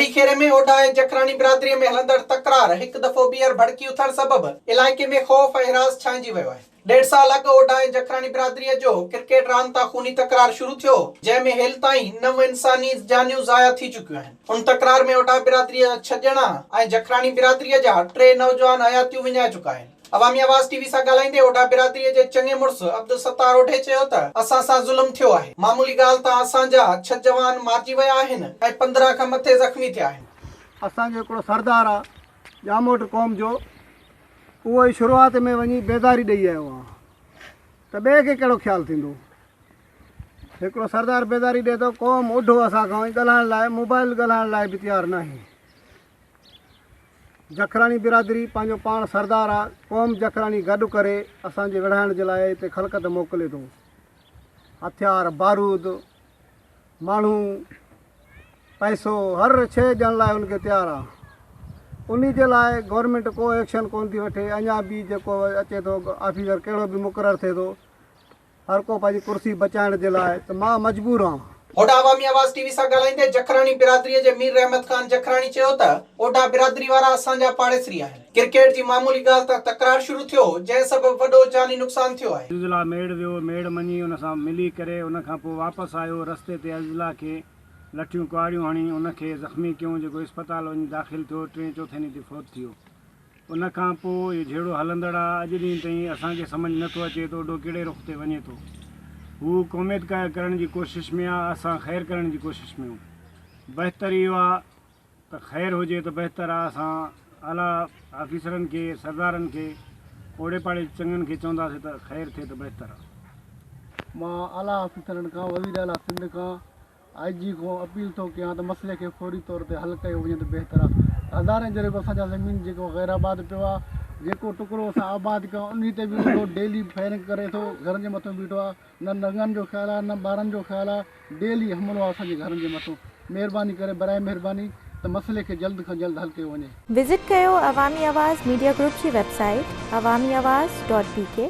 ڳڙهي خيري ۾ اوڍا ۽ جکراڻي برادري ۾ هلندڙ تڪرار هڪ دفعو ٻيهر ڀڙڪي اٿڻ سبب علائقي ۾ خوف ۽ هراس ڇانئجي ويو آهي. ڏيڍ سال اڳ اوڍا ۽ جکراڻي برادري جو ڪرڪيٽ راند تان خوني تڪرار شروع ٿيو، جنهن ۾ هيل تائين نو انساني جانيون ضايع ٿي چڪيون آهن. ان تڪرار ۾ اوڍا برادري جا ڇهه ڄڻا ۽ جکراڻي برادري جا ٽي نوجوان حياتيون وڃائي چڪا آهن. عوامي آواز ٽي وي سان ڳالهائيندي اوڍا برادري جي چڱي مڙس عبدالستار اوڍي چيو ته اسان سان ظلم ٿيو آهي، معمولي ڳالهه تان اسان جا ڇهه جوان مارجي ويا آهن ۽ 15 کان مٿي زخمي ٿيا آهن. اسان جو هڪڙو سردار آ ڄاموٽ قوم جو اهو ئي شروعات ۾ وڃي بيداري ڏئي آيو آ ته ٻئي کي ڪهڙو خيال ٿيندو. هڪڙو سردار بيداري ڏئي ٿو قوم اوڍو اسان کان ڳالهائڻ لاء موبائل ڳالهائڻ لاء به تيار ناهي. جکراڻي برادري پنهنجو پاڻ سردار آ، قوم جکراڻي گڏ ڪري اسان جي وڙهائڻ جي لاء هتي خلقت موڪلي ٿو. هٿيار، بارود، ماڻهو، پئسو هر شيء ڏيڻ لاء ان کي تيار آ. انهي جي لاء گورنمينٽ ڪو ايڪشن ڪون ٿي وٺي، اڃا به جيڪو اچي ٿو آفيسر ڪهڙو به مقرر ٿئي ٿو هر ڪو پنهنجي ڪرسي بچائڻ جي لاء ته مان مجبور آن. هوڏانهن عوامي آواز ٽي وي سان ڳالهائيندي جکراڻي برادري جي مير رحمت خان جکراڻي چيو ته اوڍا برادري وارا اسان جا پاڙيسري آهن، ڪرڪيٽ جي معمولي ڳالهه تان تڪرار شروع ٿيو، جنهن سبب وڏو جاني نقصان ٿيو آهي. عزيزالله ميڙ ويو، ميڙ مڃي ان سان ملي ڪري ان کان پوء واپس آيو، رستي تي عزيزالله کي لٺيون ڪهاڙيون هڻي ان کي زخمي ڪيون، جيڪو اسپتال وڃي داخل ٿيو، ٽئين چوٿين ڏينهن تي فوت ٿي ويو. ان کان پوء اهو جهيڙو هلندڙ آ، اڄ ڏينهن تائين اسان کي سمجهه نه ٿو اچي ته اوڍو ڪهڙي رخ تي وڃي ٿو. هو قوميت ڪرڻ جي ڪوشش ۾ آ، اسان خير ڪرڻ جي ڪوشش ۾ آهيون. بهتر اهو آ ته خير هجي ته بهتر آ، اسان اعليٰ آفيسرن کي، سردارن کي، اوڙي پاڙي جي چڱن کي چونداسين ته خير ٿئي ته بهتر آ. مان اعليٰ آفيسرن کان، وزير اعليٰ سنڌ کان، آء جي کان اپيل ٿو ڪيان ته مسئلي کي فوري طور تي حل ڪيو وڃي ته بهتر آهي. هزارين جريب اسان جا زمين جيڪو غير آباد پيو آهي جيڪو ٽڪرو اسان آباد ڪيو آهي انهي تي به اهو ڊيلي فائرنگ ڪري ٿو گهرن جي مٿو بيٺو آهي نه ننگن جو خيال آهي نه ٻارن جو خيال آهي ڊيلي حملو آهي اسان جي گهرن جي مٿو مهرباني ڪري برائي مهرباني ته مسئلي کي جلد کان جلد حل ڪيو وڃي. وزٽ ڪيو عوامي آواز ميڊيا گروپ جي website Awami Awaz dot B K.